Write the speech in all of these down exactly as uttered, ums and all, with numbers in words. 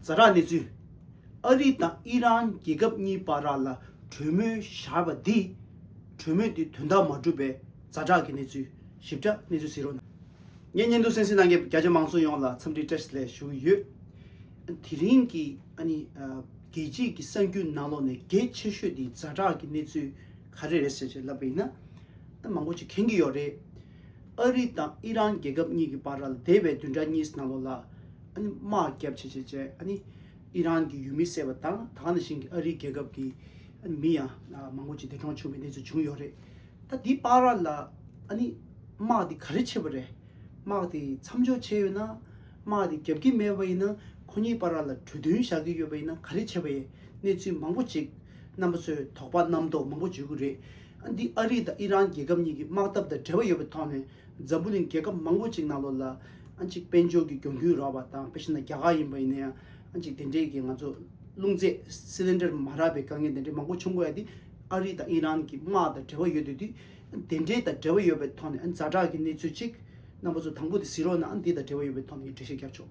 ཛ་དྲག་གནས་ཚུལ། ཨ་རི་དང་ཨི་རན་རྒྱལ་ཁབ་གཉིས་བར་ལ་གྲོས་མོལ་བཞག་པ་འདི། གྲོས་མོལ་འདི་དོན་དག་མ་གྲུབ་པའི་ཛ་དྲག་གི་གནས་ཚུལ། ཞིབ་ཕྲ་གནས་ཚུལ་གཟིགས་རོགས་གནང་། ངའི་བརྙན་ཐུང་གསན་གཟིགས་གནང་མཁན་རྒྱ་ཆེ་མང་ཚོགས་ཡོངས་ལ་འཚམས་འདྲི་བཀྲ་ཤིས་བདེ་ལེགས་ཞུ་གི་ཡོད། དེ་རིང་གི་ཨ་ནི་ཨ་རྒྱལ་སྤྱིའི་གི་གསར་འགྱུར་ནང་ལོགས་ནས་གལ་ཆེ་ཤོས་འདི་ཛ་དྲག་གི་གནས་ཚུལ་ག་རེ་རེད་ཟེར་ཅེས་ལབ་པ་ཡིན་ན། ད་མང་པོ་ཅིག་མཁྱེན་གྱི་ཡོད་རེད། ཨ་རི་དང་ཨི་རན་རྒྱལ་ཁབ་གཉིས་ཀྱི་བར་ལ་འདས་པའི་བདུན་ཕྲག་གཉིས་ནང་ལོགས་ལ་ཨ་ནི་དམག་བརྒྱབ་བྱས་བྱས་བྱས་ཨ་ནི་ཨི་རན་གྱི་ཡུལ་མི་བསད་པ་དང་། ད་ག་ནང་བཞིན་གྱི་ཨ་རིའི་རྒྱལ་ཁབ་ཀྱི་ཨ་ནི་མི་ཡང་ཨ་མང་པོ་ཅིག་འདས་གྲོངས་བྱུང་བའི་གནས་ཚུལ་བྱུང་ཡོད་རེད། ད་འདི་བར་ལ་ཨ་ནི་དམག་འདི་ག་རེ་བྱས་པ་རེད། དམག་དེ་མཚམས་འཇོག་བྱས་ཡོད་ན། དམག་དེ་རྒྱབ་ཀྱི་མེད་པ་ཡིན་ན། ཁོ་གཉིས་བར་ལ་གྲོས་མཐུན་བཞག་གི་ཡོད་པ་ཡིན་ན། ག་རེ་བྱས་པ་ཡིན། གནས་ཚུལ་མང་པོ་ཅིག་རྣམ་པ་ཚོས་དོགས་པ་རྣམ་རྟོག་མང་པོ་བྱེད་ཀྱི་རེད། ཨ་འདི་ཨ་རི་དང་ཨི་རན་རྒྱལ་ཁབ་གཉིས་ཀྱི་དམག་འཐབ་དང་འབྲེལ་བ་ཡོད་པའི་ཐོག་ནས། འཛམ་བུ་གླིང་རྒྱལ་ཁབ་མང་པོ་ཅིག་ནང་ལོགས་ལ་ཨ་ཅིག་དཔལ་འབྱོར་གྱི་གྱོང་གུན་རག་པ་དང་། དཔེ་བཞག་ན་རྒྱ་གར་ཡིན་པ་ཡིན་ན་ཡང་། ཨ་ཅིག་དེ་འདྲའི་གི་ང་ཚོ་རླུང་རྫས་སི་ལིན་ཌར་མ་རག་པའི་དཀའ་ངལ་དེ་འདྲའི་མང་པོ་བྱུང་དགོས་ཡ་དེ། ཨ་རི་དང་ཨི་རན་གྱི་དམག་དང་འབྲེལ་བ་ཡོད་དུས་དེ། དེ་འདྲའི་དང་འབྲེལ་བ་ཡོད་པའི་ཐོག་ནས་ཨ་ཛ་དྲག་གི་གནས་ཚུལ་ཅིག་རྣམ་པ་ཚོ་དང་པོ་དེ་གཟིགས་རོགས་གནང་། ཨ་འདི་དང་འབྲེལ་བ་ཡོད་པའི་ཐོག་ནས་འགྲེལ་བཤད་རྒྱབ་ཆོག།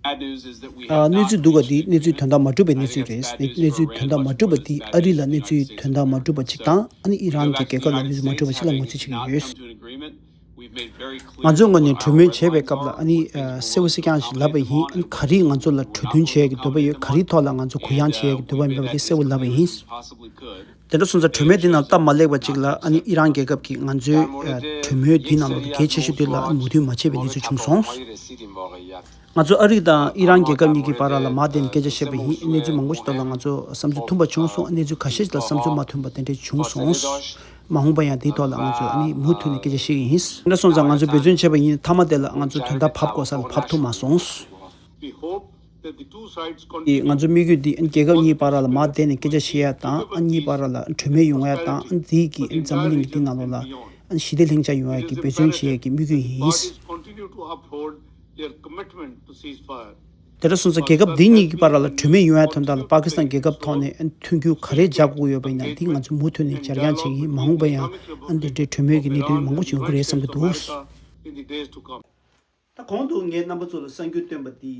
Bad news is that we have གནས་ཚུལ་སྡུག་པ་འདི་གནས་ཚུལ་དོན་དག་མ་གྲུབ་པའི་གནས་ཚུལ་རེད། གནས་ཚུལ་དོན་དག་མ་གྲུབ་པ་འདི་ཨ་རི་ལ་གནས་ཚུལ་དོན་དག་མ་གྲུབ་པ་ཅིག་དང་། ཨ་ནི་ཨི་རན་གྱི་རྒྱལ་ཁབ་ལ་གནས་ཚུལ་མ་གྲུབ་པ་ཅིག་ལ་ངོས་འཛིན་བྱེད་ཀྱི་ཡོད། ང་ཚོའི་ངོས་ནས་གྲོས་མོལ་བྱེད་པའི་སྐབས་ལ་ཨ་ནི་ཨ་གསལ་པོ་གསལ་རྐྱང་ཞིག་ལབ་པ་ཡིན། ཨ་ནི་ག་རེ་ང་ཚོ་ལ་གྲོས་མཐུན་བྱེད་ཡག་གི་འདོད་པ་ཡོད། ག་རེའི་ཐོག་ལ་ང་ཚོ་གུ་ཡངས་བྱེད་ཡག་གི་འདོད་པ་མེད་པ་དེ་གསལ་པོ་ལབ་པ་ཡིན། དེ་འདྲ་སོང་ཙང་གྲོས་མོལ་འདི་ནང་སྟབས་མ་ལེགས་པ་ཅིག་ལ་ཨ་ནི་ཨི་རན་རྒྱལ་ཁབ་ཀྱིས་ང་ཚོའི་ཨ་གྲོས་མོལ་འདིའི་ནང་ལ་གལ་ཆེ་ཤོས་འདི་ལ་ཨ་ནི་མོས་མཐུན་མ་བྱས་པའི་གནས་ཚུལ་བྱུང་སོང་། ང་ཚོ་ཨ་རི་དང་ཨི་རན་རྒྱལ་ཁབ་གཉིས་ཀྱི་བར་ལ་མར་བསྡད་ནས་སྐད་ཆ་བཤད་པ་ཡིན། གནས་ཚུལ་མང་པོ་ཞིག་ཐོག་ལ་ང་ཚོ་བསམ་ཚུལ་མཐུན་པ་བྱུང་སོང་། གནས་ཚུལ་ཁ་ཤས་ཤིག་ལ་བསམ་ཚུལ་མ་མཐུན་པ་དེ་འདྲས་བྱུང་སོང་། མ་འོངས་པ་ཡང་དེའི་ཐོག་ལ་ང་ཚོ་ཨ་ནི་མུ་མཐུད་ནས་སྐད་ཆ་བཤད་ཀྱི་ཡིན། དེ་འདྲ་སོང་ཙང་ང་ཚོས་འབད་བརྩོན་བྱས་པ་ཡིན། མཐའ་མ་དེ་ལ་ང་ཚོ་དོན་དག་བབས་དགོས་ས་ལ་བབས་ཐུབ་མ་སོང་། ང་ཚོའི་དམིགས་ཡུལ་འདི་རྒྱལ་ཁབ་གཉིས་བར་ལ་མར་བསྡད་ནས་སྐད་ཆ་བཤད་ཡ་དང་། ཨ་གཉིས་བར་ལ་གྲོས་མོལ་ཡོང་ཡ་དང་། ཨ་འདི་གི་འཛམ་བུ་གླིང་གི་འདི་ནང་ལོགས་ལ་ཨ་ཞི་བདེ་ལྷིང་འཇགས་ཡོང་ཡ་གི་འབད་བརྩོན་བྱེད་ཡ་གི་དམིགས་ཡུལ་ཡིན། དེ་འདྲ་སོང་ཙང་རྒྱལ་ཁབ་འདི་གཉིས་ཀྱི་བར་ལ་གྲོས་མོལ་ཡོང་ཡ་དོན་དག་ལ་པ་ཀི་སི་ཐན་རྒྱལ་ཁབ་ཐོག་ནས་ཨ་མཐུན་འགྱུར་ག་རེ་རྒྱག་དགོས་ཡོད་པ་ཡིན་ན། འདི་ང་ཚོས་མུ་མཐུད་ནས་སྦྱར་སྐྱང་བྱེད་ཀྱི་ཡིན། མ་འོངས་པ་ཡང་ཨ་འདི་འདྲའི་གྲོས་མོལ་གྱི་གནད་དོན་མང་པོ་ཞིག་ཡོང་གི་རེད་བསམ་གྱི་འདུག། ད་གོང་དུ་ངས་རྣམ་པ་ཚོ་ལ་གསར་འགྱུར་བཏོན་པ་འདི་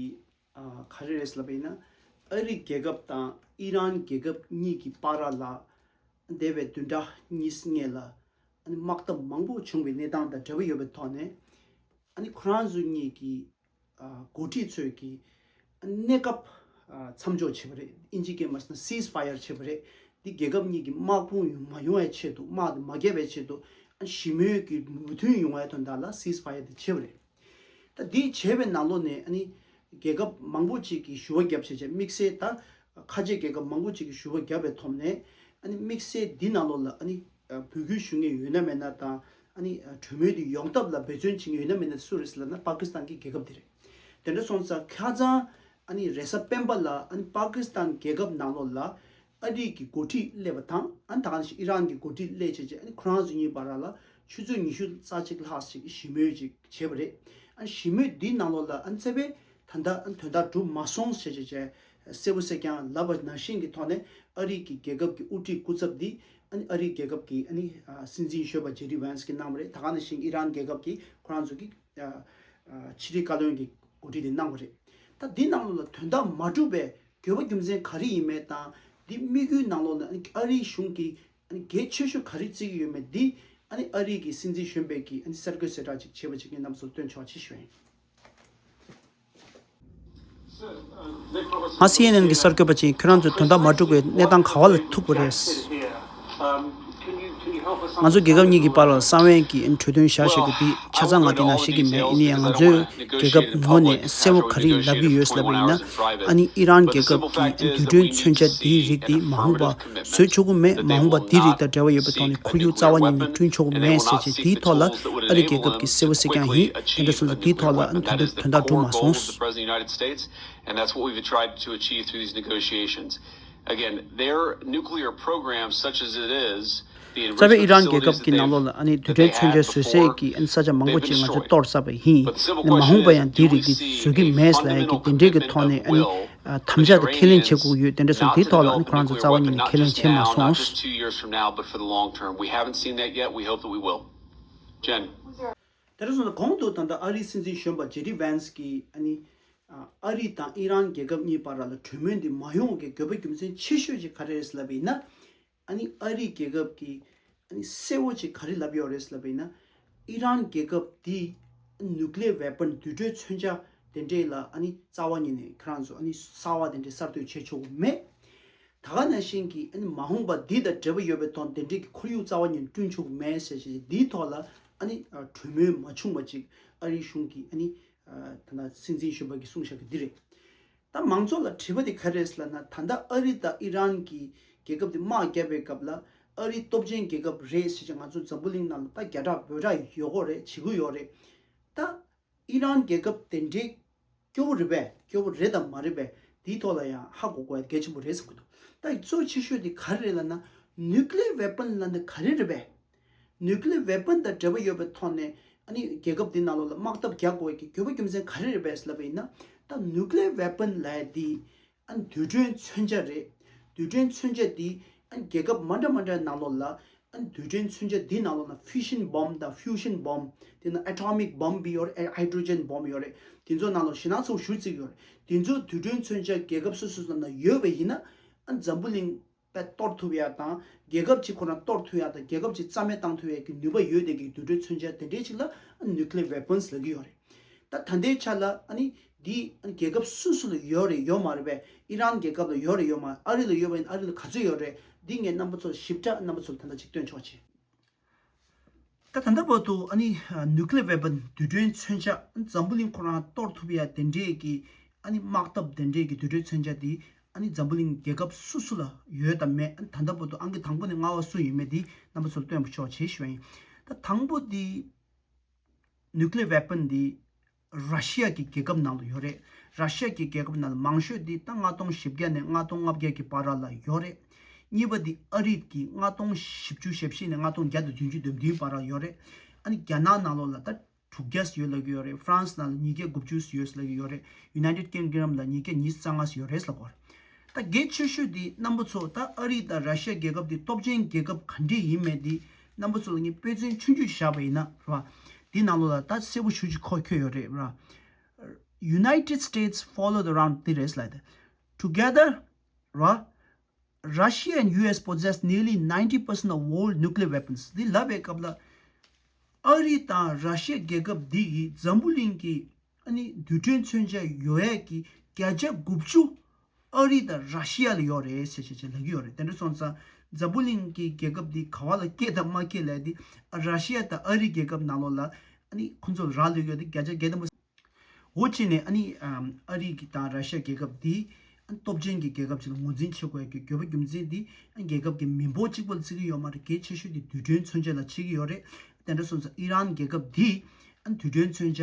ཨ་ག་རེ་རེད་ལབ་པ་ཡིན་ན། ཨ་རི་རྒྱལ་ཁབ་དང་ཨི་རན་རྒྱལ་ཁབ་གཉིས་ཀྱི་བར་ལ་འདས་པའི་བདུན་ཕྲག་གཉིས་སྔོན་ལ་ཨ་ནི་དམག་འཐབ་མང་པོ་བྱུང་བའི་གནས་སྟངས་དང་འབྲེལ་བ་ཡོད་པའི་ཐོག་ནས། ཨ་ནི་ཁོ་རང་ཚོ་གཉིས་ཀྱི་ཨ་འགོ་ཁྲིད་ཚོས་ཀྱི་ཨ་གནས་སྐབས་ཨ་མཚམས་འཇོག་བྱས་པ་རེད། ཨིན་ཇི་སྐད་མ་ཟེར་ན་སིས་ཕ་ཡར་བྱས་པ་རེད། འདི་རྒྱལ་ཁབ་གཉིས་ཀྱི་དམག་དཔུང་ཡོང་མ་ཡོང་བའི་ཆེད་དུ། དམག་དེ་མ་རྒྱབ་པའི་ཆེད་དུ། ཨ་ཞི་མོལ་གྱི་མོས་མཐུན་ཡོང་བའི་དོན་དག་ལ་སིས་ཕ་ཡར་དེ་བྱས་པ་རེད། ད་འདི་བྱས་པའི་ནང་ལོགས་ནས་ཨ་ནི་རྒྱལ་ཁབ་མང་པོ་ཅིག་གིས་ཞུ་བ་བརྒྱབ་བྱས་བྱས། དམིགས་བསལ་ད་ཁ་ཆེ་རྒྱལ་ཁབ་མང་པོ་ཅིག་གིས་ཞུ་བ་བརྒྱབ་པའི་ཐོག་ནས། ཨ་ནི་དམིགས་བསལ་འདི་ནང་ལོགས་ལ་ཨ་ནི་འབོད་སྐུལ་ཞུ་མཁན་ཡོད་ན་མེད་ན་དང་། ཨ་ནི་གྲོས་མོལ་འདི་ཡོང་ཐབས་ལ་འབད་བརྩོན་བྱེད་མཁན་ཡོད་ན་མེད་ན་སུ་རེད་ཟེར་ལབ་ན། པ་ཀི་སི་ཐན་གྱི་རྒྱལ་ཁབ་དེ་རེད། དེ་འདྲ་སོང་ཙང་ཁ་སང་ཨ་ནི་རེས་གཟའ་སྤེན་པ་ལ་ཨ་ནི་པ་ཀི་སི་ཐན་རྒྱལ་ཁབ་ནང་ལོགས་ལ་ཨ་རི་གི་འགོ་ཁྲིད་སླེབས་པ་དང་། ཨ་ནི་ད་ག་ནང་བཞིན་ཨི་རན་གྱི་འགོ་ཁྲིད་སླེབས་བྱས་བྱས། ཨ་ནི་ཁོ་རང་ཚོ་གཉིས་བར་ལ་ཆུ་ཚོད་ཉི་ཤུ་རྩ་གཅིག་ལྷག་ཅིག་ཞི་མོལ་ཅིག་བྱས་པ་རེད། ཨ་ནི་ཞི་མོལ་འདི་ནང་ལོགས་ལ་ཨ་ནི་ཚད་པས་ད་ལྟ་ཨ་ནི་དོན་དག་གྲུབ་མ་སོང་ཟེར་བྱས་བྱས་གསལ་པོ་གསལ་རྐྱང་ལབ་པ་ནང་བཞིན་གྱི་ཐོག་ནས། ཨ་རི་གི་རྒྱལ་ཁབ་ཀྱི་དབུ་ཁྲིད་སྐུ་ཚབ་འདི་ཨ་ནི་ཨ་རིའི་རྒྱལ་ཁབ་ཀྱི་ཨ་ནི་ཨ་སྲིད་འཛིན་གཞོན་པ་ཇེ་ཌི་ཝན་སི་གིས་གནང་བ་རེད། ད་ག་ནང་བཞིན་ཨི་རན་རྒྱལ་ཁབ་ཀྱི་ཁོ་རང་ཚོ་གི་ཨ་ཨ་ཕྱི་དྲིལ་བཀའ་བློན་གྱི་འགོ་ཁྲིད་དེ་གནང་བ་རེད། ད་འདི་ནང་ལོགས་ལ་དོན་དག་མ་གྲུབ་པའི་དགོས་པ་རྒྱུ་མཚན་ག་རེ་ཡིན་མིན་དང་། འདི་དམིགས་ཡུལ་ནང་ལོགས་ལ་ཨ་ནི་ཨ་རིའི་གཞུང་གིས་ཨ་ནི་གལ་ཆེ་ཤོས་ག་རེ་བརྩི་གི་ཡོད་མེད་འདི། ཨ་ནི་ཨ་རི་གི་སྲིད་འཛིན་གཞོན་པས་ཀྱིས་ཨ་ནི་གསར་འགོད་གསལ་བསྒྲགས་ཅིག་བྱས་པ་ཅིག་ངས་རྣམ་པ་ཚོར་སྟོན་ཆོག་ཅེས་ཞུ་ཡིན། ང་སི་ཨེན་ཨེན་གྱི་གསར་འགོད་པ་ཅིག་ཡིན། ཁྱོད་རང་ཚོས་དོན་དག་མ་གྲུབ་པའི་གནས་སྟངས་ག་བ་ལ་ཐུག་པ་རེད། ང་ཚོ་རྒྱལ་ཁབ་གཉིས་ཀྱི་བར་ལ་གསང་བའི་གི་གྲོས་མཐུན་བཞག་བཞག་གི་འདི་ཆ་ཚང་ང་དེ་ན་ཤེས་ཀྱི་མེད། ཡིན་ན་ཡང་ང་ཚོའི་རྒྱལ་ཁབ་ངོས་ནས་གསལ་པོ་ག་རེ་ལབ་ཀྱི་ཡོད་ལབ་པ་ཡིན་ན། ཨ་ནི་ཨི་རན་རྒྱལ་ཁབ་ཀྱི་རྡུལ་ཕྲན་མཚོན་ཆ་འདིའི་རིགས་འདི་མ་འོངས་པ་བཟོ་ཆོག་གི་མེད། མ་འོངས་པ་འདི་རིགས་དང་འབྲེལ་བ་ཡོད་པའི་ཐོག་ནས་ཁོར་ཡུག་རྩ་བ་ཉིད་ནས་བསྐྲུན་ཆོག་གི་མེད་ཟེར་བྱས། དེའི་ཐོག་ལ་ཨ་རི་རྒྱལ་ཁབ་ཀྱིས་གསལ་པོ་གསལ་རྐྱང་ཡིན། དེ་འདྲ་སོང་ཙང་དེའི་ཐོག་ལ་ཨ་ནི་དོན་དག་དོན་དག་གྲུབ་མ་སོང་། And that's what we've tried to achieve through these negotiations. Again, their nuclear program, such as it is, the རྩ་བའི་ཨི་རན་རྒྱལ་ཁབ་ཀྱི་ནང་ལོགས་ལ་ཨ་ནི་རྡུལ་ཕྲན་མཚོན་ཆ་བཟོ་སའི་གི་ཨ་ནི་ས་ཆ་མང་པོ་ཅིག་ང་ཚོས་གཏོར་ཚར་བ་ཡིན། ཨ་ནི་མ་འོངས་པ་ཡང་འདིའི་རིགས་འདི་བཟོ་གི་མེད་ལབ་ཡ་གི་དེ་འདྲའི་གི་ཐོག་ནས་ཨ་ནི་ཨ་དམ་བཅའ་དང་ཁས་ལེན་བྱེད་དགོས་ཀྱི་ཡོད། དེ་འདྲ་སོང་དེའི་ཐོག་ལ་ཨ་ནི་ཁོ་རང་ཚོ་རྩ་བ་ཉིད་ནས་ཁས་ལེན་བྱས་མ་སོང་། Two years from now, but for the long term, we haven't seen that yet. We hope that we will. Jen. དེ་འདྲ་སོང་ཙང་གོང་དུ་ད་ལྟ་ཨ་རིའི་སྲིད་འཛིན་གཞོན་པ་ཇེ་ཌི་ཝན་སི་གིས་ཨ་ནི་ ཨ་རི་དང་ཨི་རན་རྒྱལ་ཁབ་གཉིས་བར་ལ་གྲོས་མོལ་འདི་མ་ཡོང་གི་དགོས་པ་རྒྱུ་མཚན་ཆེ་ཤོས་ཅིག་ག་རེ་རེད་ལབ་པ་ཡིན་ན། ཨ་ནི་ཨ་རི་རྒྱལ་ཁབ་ཀྱིས་ཨ་ནི་གསལ་བོ་ཅིག་ག་རེ་ལབ་ཡོད་རེད་ལབ་པ་ཡིན་ན། ཨི་རན་རྒྱལ་ཁབ་འདིས་ནིའུ་ཀི་ལི་ཡར་ཝེ་པན་རྡུལ་སྒྲོལ་མཚོན་ཆ་དེ་འདྲས་ལ་ཨ་ནི་རྩ་བ་ཉིད་ནས་ཁྱེད་རང་ཚོ་ཨ་ནི་གསར་བ་དེ་འདྲས་གསར་གཏོད་བྱེད་ཆོག་གི་མེད། ད་ག་ནང་བཞིན་གྱི་ཨ་ནི་མ་འོངས་པ་འདི་དང་འབྲེལ་བ་ཡོད་པའི་ཐོག་དེ་འདྲས་ཀྱི་ཁོར་ཡུག་རྩ་བ་ཉིད་ནས་བསྐྲུན་ཆོག་གི་མེད་ཟེར་བྱས་འདིའི་ཐོག་ལ་ཨ་ནི་གྲོས་མོལ་མ་བྱུང་བ་ཅིག་ཨ་རིའི་གཞུང་གིས་ཨ་ནི་ད་ལྟ་སྲིད་འཛིན་གཞོན་པ་གིས་གསུངས་བཞག་གི་འདི་རེད། ད་མང་ཚོགས་ལ་དྲི་བ་དེ་ག་རེ་རེད་ཟེར་ལབ་ན། ད་ལྟ་ཨ་རི་དང་ཨི་རན་གྱི་རྒྱལ་ཁབ་དེ་དམག་བརྒྱབ་པའི་སྐབས་ལ་ཨ་རི་སྟོབས་ཆེན་རྒྱལ་ཁབ་རེད་ཟེར་ཅིག་ང་ཚོ་འཛམ་བུ་གླིང་ནང་ལ་ད་རྒྱ་གྲགས་འབོད་སྒྲ་ཡོད་གོ་རེད། བྱེད་ཀྱི་ཡོད་རེད། ད་ཨི་རན་རྒྱལ་ཁབ་དེ་འདྲའི་སྐྱོ་བོ་རེད་པས། སྐྱོ་བོ་རེད་དམ་མ་རེད་པས། དེའི་ཐོག་ལ་ཡང་ཧ་གོ་དགོས་ཡ་གལ་ཆེན་པོ་རེད་བསམ་གྱི་འདུག་ད་གཙོ་ཆེ་ཤོས་དེ་ག་རེ་རེད་ལབ་ན། ནིའུ་ཀི་ལི་ཡར་ཝེ་པན་ལབ་ན་ག་རེ་རེད་པས། ནིའུ་ཀི་ལི་ཡར་ཝེ་པན་དང་འབྲེལ་བ་ཡོད་པའི་ཐོག་ནས་ཨ་ནི་རྒྱལ་ཁབ་འདི་ནང་ལོགས་ལ་དམག་འཐབ་རྒྱག་དགོས་ཀྱི་དགོས་པ་རྒྱུ་མཚན་ག་རེ་རེད་པས་ལབ་པ་ཡིན་ན། ད་ནིའུ་ཀི་ལི་ཡར་ཝེ་པན་ལབ་ཡ་འདི་ཨ་ནི་རྡུལ་སྒྲོལ་མཚོན་ཆ་རེད། རྡུལ་སྒྲོལ་མཚོན་ཆ་འདི་ཨ་ནི་རྒྱལ་ཁབ་མ་འདྲ་མ་འདྲ་ནང་ལོགས་ལ་ཨ་ནི་རྡུལ་སྒྲོལ་མཚོན་ཆ་འདི་ནང་ལོགས་ལ་ཕིའུ་ཤན་བྷོམ་དང་ཕིའུ་ཤན་བྷོམ། དེ་ནང་ཨ་ཊོ་མིག་བྷོམ་ཡོད་རེད། ཨ་ཧའི་ཌྲོ་ཇན་བྷོམ་ཡོད་རེད། དེ་ཚོ་ནང་ལོགས་ཞེད་སྣང་ཚ་པོ་ཞེ་པོ་བྱེད་ཀྱི་ཡོད་རེད། དེ་ཚོ་རྡུལ་སྒྲོལ་མཚོན་ཆ་རྒྱལ་ཁབ་སོ་སོ་ནང་ན་ཡོད་པ་ཡིན་ན། ཨ་ནི་འཛམ་བུ་གླིང་པས་གཏོར་ཐུབ་ཡ་དང་། རྒྱལ་ཁབ་གཅིག་ཁོ་རང་གཏོར་ཐུབ་ཡ་དང་། རྒྱལ་ཁབ་གཅིག་རྩ་མེད་བཏང་ཐུབ་ཡ་གི་ནུས་པ་ཡོད་བསྡད་ཀྱི་རྡུལ་སྒྲོལ་མཚོན་ཆ་དེ་འདྲའི་ཅིག་ལ་ཨ་ནི་ནིའུ་ཀི་ལི་ཡར་ཝེ་པན་སི་ལབ་ཀྱི་ཡོད་རེད། ད་ད་ལྟའི་ཆ་ལ་ཨ་ནི་འདི་ཨ་ནི་རྒྱལ་ཁབ་སུ་སུ་ལ་ཡོད་རེད་ཡོད་མ་རེད་པས། ཨི་རན་རྒྱལ་ཁབ་ལ་ཡོད་རེད་ཡོད་མ་རེད། ཨ་རི་ལ་ཡོད་པ་ཡིན་ན་ཨ་རི་ལ་ག་ཚོད་ཡོད་རེད། འདི་ངས་རྣམ་པ་ཚོར་ཞིབ་ཕྲ་རྣམ་པ་ཚོར་ད་ལྟ་ཅིག་སྟོན་ཆོག་ཅིག་ད་ད་ལྟ་བར་དུ་ཨ་ནི་ནིའུ་ཀི་ལི་ཡར་ཝེ་པན་རྡུལ་སྒྲོལ་མཚོན་ཆ་འཛམ་བུ་གླིང་ཁོ་རང་གཏོར་ཐུབ་ཡ་དེ་འདྲས་ཀྱི་ཨ་ནི་དམག་འཐབ་དེ་འདྲས་ཀྱི་རྡུལ་སྒྲོལ་མཚོན་ཆ་དེ་ཨ་ནི་འཛམ་བུ་གླིང་རྒྱལ་ཁབ་སུ་སུ་ལ་ཡོད་དམ་མེད། ཨ་ནི་ད་ལྟ་བར་དུ་ཨང་ཀི་དང་པོ་ནས་ལྔ་བ་སུ་ཡིན་མེད་དེ་རྣམ་པ་ཚོར་སྟོན་པ་ཆོག་ཅེས་ཞུ་བ་ཡིན། ད་དང་པོ་དེ་ནིའུ་ཀི་ལི་ཡར་ཝེ་པན་དེ་ར་ཤི་ཡ་གི་རྒྱལ་ཁབ་ནང་ལ་ཡོད་རེད། ར་ཤི་ཡ་གི་རྒྱལ་ཁབ་ནང་ལ་མང་ཤོས་དེ་ད་ལྔ་སྟོང་བཞི་བརྒྱ་ནས་ལྔ་སྟོང་ལྔ་བརྒྱ་གི་བར་ལ་ཡོད་རེད། གཉིས་པ་དེ་ཨ་རི་གི་ལྔ་སྟོང་བཞི་བཅུ་ཞེ་བཞི་ནས་ལྔ་སྟོང་བརྒྱ་དང་བདུན་ཅུ་དོན་བདུན་བར་ལ་ཡོད་རེད། ཨ་ནི་རྒྱ་ནག་ནང་ལོགས་ལ་ད་དྲུག་བརྒྱ་ཡོད་ལབ་ཀྱི་ཡོད་རེད། ཧྥ་རན་སི་ནང་ལ་ཉིས་བརྒྱ་དགུ་བཅུ་ཡོད་ལབ་ཀྱི་ཡོད་རེད། ཡུ་ནའི་ཊེཌ་ཀིང་ཌམ་ལ་ཉིས་བརྒྱ་ཉི་ཤུ་རྩ་ལྔ་ཡོད་རེད་ལབ་ཀྱི་ཡོད་རེད། ད་གལ་ཆེ་ཤོས་དེ་རྣམ་པ་ཚོ་ད་ཨ་རི་དང་ར་ཤི་ཡ་རྒྱལ་ཁབ་དེ་སྟོབས་ཆེན་རྒྱལ་ཁབ་ག་འདྲས་ཡིན་མེད་དེ་རྣམ་པ་ཚོ་ལ་ངས་དཔེ་མཚོན་ཆུང་ཆུང་བཞག་པ་ཡིན་ན་ར། དེ་ནང་ལོགས་ལ་ད་གསལ་པོ་ཞེ་པོ་ཅིག་གོ་ཐོས་ཡོད་རེད་ར། United States followed around དེ་རེད་ལབ་དེ། Together ར། Russia and U S possess nearly ninety percent of world nuclear weapons. འདི་ལབ་པའི་སྐབས་ལ་ཨ་རི་དང་ར་ཤི་ཡ་རྒྱལ་ཁབ་འདི་ཡིས་འཛམ་བུ་གླིང་གི་ཨ་ནི་རྡུལ་སྒྲོལ་མཚོན་ཆ་ཡོད་ཡས་ཀྱི་བརྒྱ་ཆ་དགུ་བཅུ་ཨ་རི་དང་ར་ཤི་ཡ་ལ་ཡོད་རེད་ཟེར་བྱས་བྱས་ལབ་ཀྱི་ཡོད་རེད། དེ་འདྲ་སོང་ཙང་འཛམ་བུ་གླིང་གི་རྒྱལ་ཁབ་འདི་ག་བ་ལ་སྐྱེས་དང་མ་སྐྱེས་ལབ་དེ་ར་ཤི་ཡ་དང་ཨ་རི་རྒྱལ་ཁབ་ནང་ལོགས་ལ་ཨ་ནི་ཁོ་ཚོ་ལ་རག་ལས་ཡོད་དེ་བརྒྱ་ཆ་བརྒྱ་ཐམ་པ། འོ་བྱས་ནས་ཨ་ནི་ཨམ་ཨ་རི་གི་དང་ར་ཤི་ཡ་རྒྱལ་ཁབ་འདི་ཨ་ནི་སྟོབས་ཆེན་གྱི་རྒྱལ་ཁབ་ཅིག་ལ་ངོས་འཛིན་བྱེད་དགོས་ཀྱི་དགོས་པ་རྒྱུ་མཚན་འདི་ཨ་ནི་རྒྱལ་ཁབ་ཀྱི་མི་འབོར་གཅིག་པ་ལ་བརྩི་གི་ཡོད་མ་རེད། གལ་ཆེ་ཤོས་དེ་རྡུལ་སྒྲོལ་མཚོན་ཆ་ལ་བྱེད་ཀྱི་ཡོད་རེད། དེ་འདྲ་སོང་ཙང་ཨི་རན་རྒྱལ་ཁབ་འདི་ཨ་ནི་རྡུལ་སྒྲོལ་མཚོན་ཆ་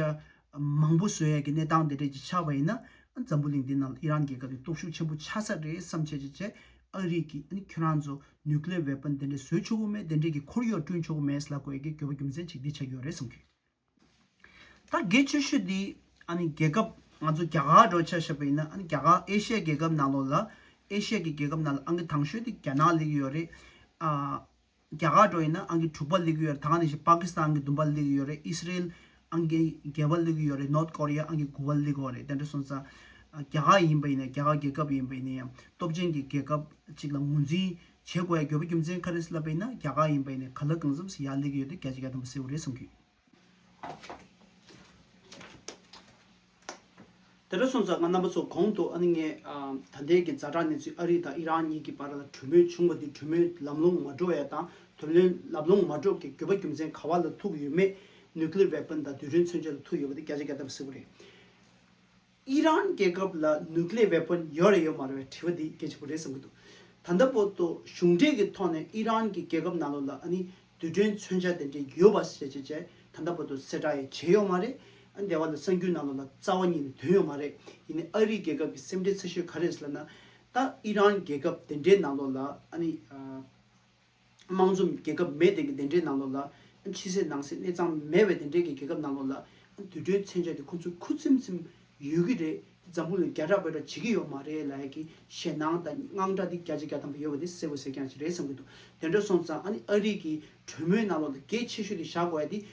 མང་པོ་བཟོ་ཡ་གི་གནས་སྟངས་དེ་འདྲས་ཅིག་ཆགས་པ་ཡིན་ན་ཨ་ནི་འཛམ་བུ་གླིང་འདི་ནང་ལ་ཨི་རན་རྒྱལ་ཁབ་འདི་སྟོབས་ཤུགས་ཆེན་པོ་ཆགས་ས་རེད་བསམ་བྱས་བྱས་བྱས་ཨ་རི་གིས་ཨ་ནི་ཁྱོད་རང་ཚོ་ནིའུ་ཀི་ལི་ཡར་ཝེ་པན་དེ་འདྲས་བཟོ་ཆོག་གི་མེད། དེ་འདྲས་ཀྱི་ཁོར་ཡུག་བསྐྲུན་ཆོག་གི་མེད་ལབ་དགོས་ཡ་གི་དགོས་པ་རྒྱུ་མཚན་ཅིག་འདི་ཆགས་ཀྱི་ཡོད་རེད་བསམ་གི། ད་གལ་ཆེ་ཤོས་འདི་ཨ་ནི་རྒྱལ་ཁབ་ང་ཚོ་རྒྱ་གར་འགྲོ་ཆ་བཞག་པ་ཡིན་ན་ཨ་ནི་རྒྱ་གར་ཨེ་ཤི་ཡ་རྒྱལ་ཁབ་ནང་ལོགས་ལ་ཨེ་ཤི་ཡ་གི་རྒྱལ་ཁབ་ནང་ལ་ཨང་ཀི་དང་ཤོས་དེ་རྒྱ་ནག་སླེབས་ཀྱི་ཡོད་རེད། ཨ་རྒྱ་གར་འགྲོ་ཡིན་ན་ཨང་ཀི་དྲུག་པ་སླེབས་ཀྱི་ཡོད་རེད། ད་ག་ནང་བཞིན་པ་ཀི་སི་ཐན་ཨང་ཀི་བདུན་པ་སླེབས་ཀྱི་ཡོད་རེད། ཨི་སི་རེལ་ཨང་ཀི་བརྒྱད་པ་སླེབས་ཀྱི་ཡོད་རེད། ནོར་ཐ་ཀོ་རི་ཡ་ཨང་ཀི་དགུ་པ་སླེབས་ཀྱི་ཡོད་རེད། དེ་འདྲ་སོང་ཙང་ཨ་རྒྱ་གར་ཡིན་པ་ཡིན་ན་རྒྱ་གར་རྒྱལ་ཁབ་ཡིན་པ་ཡིན་ན་ཡང་སྟོབས་ཆེན་གྱི་རྒྱལ་ཁབ་ཅིག་ལ་ངོས་འཛིན་བྱེད་དགོས་ཡ་དགོས་པ་རྒྱུ་མཚན་ག་རེ་ལབ་པ་ཡིན་ན་རྒྱ་གར་ཡིན་པ་ཡིན་ན་ག་ལ་གང་འཚམ་ཞིག་ཡར་སླེབས་ཀྱི་ཡོད་དེ་བརྒྱ་ཆ་བརྒྱ་ཐམ་པ་གསལ་པོ་རེད་བསམ་གི། དེ་འདྲ་སོང་ཙང་ང་རྣམ་པ་ཚོ་གོང་དུ་ཨ་ནི་ངས་ཨ་ད་ལྟའི་གི་ཛ་དྲག་གནས་ཚུལ་ཨ་རི་དང་ཨི་རན་གཉིས་ཀྱི་བར་ལ་གྲོས་མོལ་བྱུང་བ་འདི་གྲོས་མོལ་ལམ་ལྷོང་མ་འགྲོ་ཡ་དང་གྲོས་མོལ་ལམ་ལྷོང་མ་འགྲོ་གི་དགོས་པ་རྒྱུ་མཚན་ག་བ་ལ་ཐུག་ཡོད་མེད། ནིའུ་ཀི་ལི་ཡར་ཝེ་པན་དང་རྡུལ་སྒྲོལ་མཚོན་ཆ་ལ་ཐུག་ཡོད་པ་འདི་བརྒྱ་ཆ་བརྒྱ་ཐམ་པ་གསལ་པོ་རེད། ཨི་རན་རྒྱལ་ཁབ་ལ་ནིའུ་ཀི་ལི་ཡར་ཝེ་པན་ཡོད་རེད་ཡོད་མ་རེད་པའི་དྲི་བ་འདི་གལ་ཆེན་པོ་རེད་བསམ་གྱི་འདུག་ད་ལྟ་བར་དུ་གཞུང་འབྲེལ་གྱི་ཐོག་ནས་ཨི་རན་གྱི་རྒྱལ་ཁབ་ནང་ལོགས་ལ་ཨ་ནི་རྡུལ་སྒྲོལ་མཚོན་ཆ་དེ་འདྲ་ཡོད་པ་ཞེས་བྱས་བྱས་ད་ལྟ་བར་དུ་གསལ་བསྒྲགས་ཡང་བྱས་ཡོད་མ་རེད། ཨ་ནི་དེ་བ་ལ་གསར་འགྱུར་ནང་ལོགས་ལ་རྩ་བ་ཉིད་ནས་ཐོན་ཡོད་མ་རེད། ཡིན་ནའི་ཨ་རིའི་རྒྱལ་ཁབ་ཀྱི་སེམས་ཁྲལ་ཚ་ཤོས་ག་རེ་རེད་ཟེར་ལབ་ན། ད་ཨི་རན་རྒྱལ་ཁབ་དེ་འདྲའི་ནང་ལོགས་ལ་ཨ་ནི་ཨ། དམངས་འཛོམས་རྒྱལ་ཁབ་མེད་དེ་གི་དེ་འདྲའི་ནང་ལོགས་ལ་ཕྱི་གསལ་ནང་གསལ་གནས་ཚང་མེད་པའི་དེ་འདྲའི་གི་རྒྱལ་ཁབ་ནང་ལོགས་ལ་རྡུལ་སྒྲོལ་མཚོན་ཆ་དེ་ཁོ་ཚོ་ཁུ་སིམ་སིམ་ཡོད་ཀྱི་རེད། འཛམ་བུ་གླིང་རྒྱ་གྲགས་བོད་གྲགས་བྱེད་ཀྱི་ཡོད་མ་རེད་ལབ་ཡ་གི་ཞེད་སྣང་དང་དངངས་སྐྲག་དེ་བརྒྱ་ཆ་བརྒྱ་ཐམ་པ་ཡོད་པ་དེ་གསལ་པོ་གསལ་རྐྱང་ཞིག་རེད་བསམ་གྱི་འདུག་དེ་འདྲ་སོང་ཙང་ཨ་ནི་ཨ་རི་གི་གྲོས་མོལ་ནང་ལོགས་ལ་གལ་ཆེ་ཤོས་དེ་བཞག་དགོས་ཡ་དེ་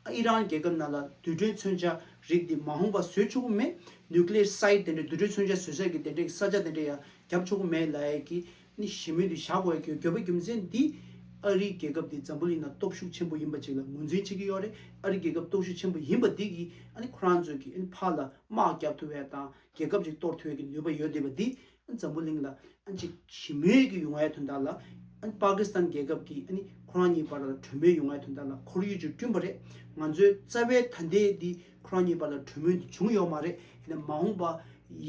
ཨི་རན་རྒྱལ་ཁབ་ནང་ལ་རྡུལ་ཕྲན་མཚོན་ཆ་རིགས་འདི་མ་འོངས་པ་བཟོ་ཆོག་གི་མེད། ནིའུ་ཀི་ལི་ཡར་སའེ་ཊི་དེ་འདྲའི་རྡུལ་ཕྲན་མཚོན་ཆ་བཟོ་ས་གི་དེ་འདྲའི་ས་ཆ་དེ་འདྲ་ཡང་རྒྱབ་ཆོག་གི་མེད་ལབ་ཡ་གི་ནི་ཞི་མོལ་འདི་བཞག་དགོས་ཡ་གི་དགོས་པ་རྒྱུ་མཚན་འདི་ཨ་རིའི་རྒྱལ་ཁབ་འདི་འཛམ་བུ་གླིང་ནང་སྟོབས་ཤུགས་ཆེན་པོ་ཡིན་པ་ཅིག་ལ་ངོས་འཛིན་བྱེད་ཀྱི་ཡོད་རེད། ཨ་རིའི་རྒྱལ་ཁབ་སྟོབས་ཤུགས་ཆེན་པོ་ཡིན་པ་འདི་གིས་ཨ་ནི་ཁོ་རང་ཚོས་ཀྱི་ཨ་ནི་ཕར་ལ་དམག་རྒྱག་ཐུབ་ཡ་དང་རྒྱལ་ཁབ་ཅིག་གཏོར་ཐུབ་ཡ་གི་ནུས་པ་ཡོད་བསྡད་པ་འདི་ཨ་ནི་འཛམ་བུ་གླིང་ལ་ཨ་ནི་ཅིག་ཞི་མོལ་གྱི་ཡོང་ཡ་དོན་དག་ལ་ཨ་ནི་པ་ཀི་སི་ཐན་རྒྱལ་ཁབ་ཀྱིས་ཨ་ནི་ཁོ་རང་གཉིས་བར་ལ་གྲོས་མོལ་ཡོང་ཡ་དོན་དག་ལ་ཁོར་ཡུག་ཅིག་བསྐྲུན་པ་རེད། ང་ཚོའི་རྩ་བའི་ད་ལྟའི་འདི་ཁོ་རང་གཉིས་བར་ལ་གྲོས་མོལ་འདི་བྱུང་ཡོད་མ་རེད། ཡིན་ན་མ་འོངས་པ་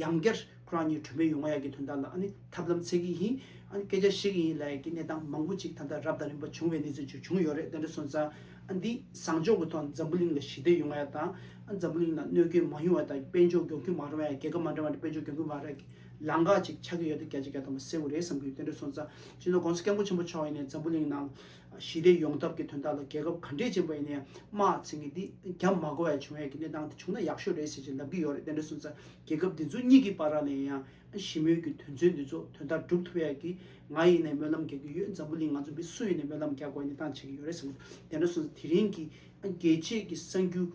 ཡང་བསྐྱར་ཁོ་རང་གཉིས་གྲོས་མོལ་ཡོང་ཡ་གི་དོན་དག་ལ་ཨ་ནི་ཐབས་ལམ་འཚོལ་གི་ཡིན། ཨ་ནི་སྐད་ཆ་བཤད་ཀྱི་ཡིན་ལབ་ཡ་གི་གནས་སྟངས་མང་པོ་ཅིག་ད་ལྟ་རབ་དང་རིམ་པ་བྱུང་བའི་གནས་ཚུལ་ཅིག་བྱུང་ཡོད་རེད། དེ་འདྲ་སོང་ཙང་ཨ་འདི་བཟང་ཕྱོགས་ཀྱི་ཐོག་འཛམ་བུ་གླིང་ལ་ཞི་བདེ་ཡོང་ཡ་དང་ཨ་འཛམ་བུ་གླིང་ལ་གནོད་སྐྱོན་མ་ཡོང་བ་དང་དཔལ་འབྱོར་མགྱོགས་ཁྱོན་མ་རུང་བ་ཡ་རྒྱལ་ཁབ་མ་འདྲ་བ་ནས་དཔལ་འབྱོར་མགྱོགས་ཁྱོན་མ་རུང་བ་ཡ་གི་ལམ་ཁ་ཅིག་ཆགས་ཀྱི་ཡོད་དེ་བརྒྱ་ཆ་བརྒྱ་ཐམ་པ་གསལ་པོ་རེད་བསམ་གྱི་ཡོད། དེ་འདྲ་སོང་ཙང་སྤྱི་ནོར་༸གོང་ས་༸སྐྱབས་མགོན་ཆེན་པོ་མཆོག་ཡིན་ནའི་འཛམ་བུ་གླིང་ནང་ཞི་བདེ་ཡོང་ཐབས་ཀྱི་དོན་དག་ལ་རྒྱལ་ཁབ་ག་འདྲས་ཅན་པ་ཡིན་ནའི་དམག་འཛིང་གི་འདི་རྒྱབ་མ་དགོས་ཡ་བྱུང་ཡ་གི་གནས་སྟངས་དེ་བྱུང་ན་ཡག་ཤོས་རེད་ཟེར་ཅིག་ལབ་ཀྱི་ཡོད་རེད། དེ་འདྲ་སོང་ཙང་རྒྱལ་ཁབ་འདི་ཚོ་གཉིས་ཀྱི་བར་ལ་ཡང་ཞི་མོལ་གྱི་དོན་ཚན་འདི་ཚོ་དོན་དག་སྒྲུབ་ཐུབ་ཡ་གི་ང་ཡིན་ནའི་སྨོན་ལམ་རྒྱག་གི་ཡོད། འཛམ་བུ་གླིང་ང་ཚོ་མི་སུ་ཡིན་ནའི་སྨོན་ལམ་རྒྱག་དགོས་ཡ་གནས་སྟངས་བྱེད་ཀྱི་ཡོད་རེད་བསམ་གྱི་འདུག་དེ་འདྲ་སོང་ཙང་དེ་རིང་གི་རྒྱལ་གཅེས་ཀྱི་གསར་འགྱུར་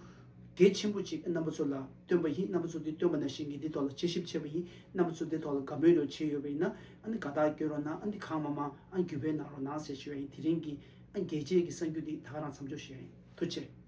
གལ་ཆེན་པོ་ཅིག་རྣམ་པ་ཚོ་ལ་སྟོན་པ་ཡིན། རྣམ་པ་ཚོ་འདི་སྟོན་པ་ནང་བཞིན་གྱི་འདི་ཐོག་ལ་དཔྱད་ཞིབ་བྱས་པ་ཡིན། རྣམ་པ་ཚོ་འདི་ཐོག་ལ་དགའ་མོས་རོགས་བྱས་ཡོད་པ་ཡིན་ན་ཨ་ནི་དགའ་རྟགས་སྐྱོན་རོགས་གནང་། ཨ་ནི་གང་མང་མང་ཨ་ནི་བརྒྱུད་སྤེལ་གནང་རོགས་གནང་ཟེར་ཞུ་ཡ་ཡིན། དེ་རིང་གི་ཨ་ནི་རྒྱལ་གཅེས་ཀྱི་གསར་འགྱུར་འདི་ད་ག་རང་མཚམས་འཇོག་ཞུ་ཡ་ཡིན། ཐུགས་རྗེ་ཆེ།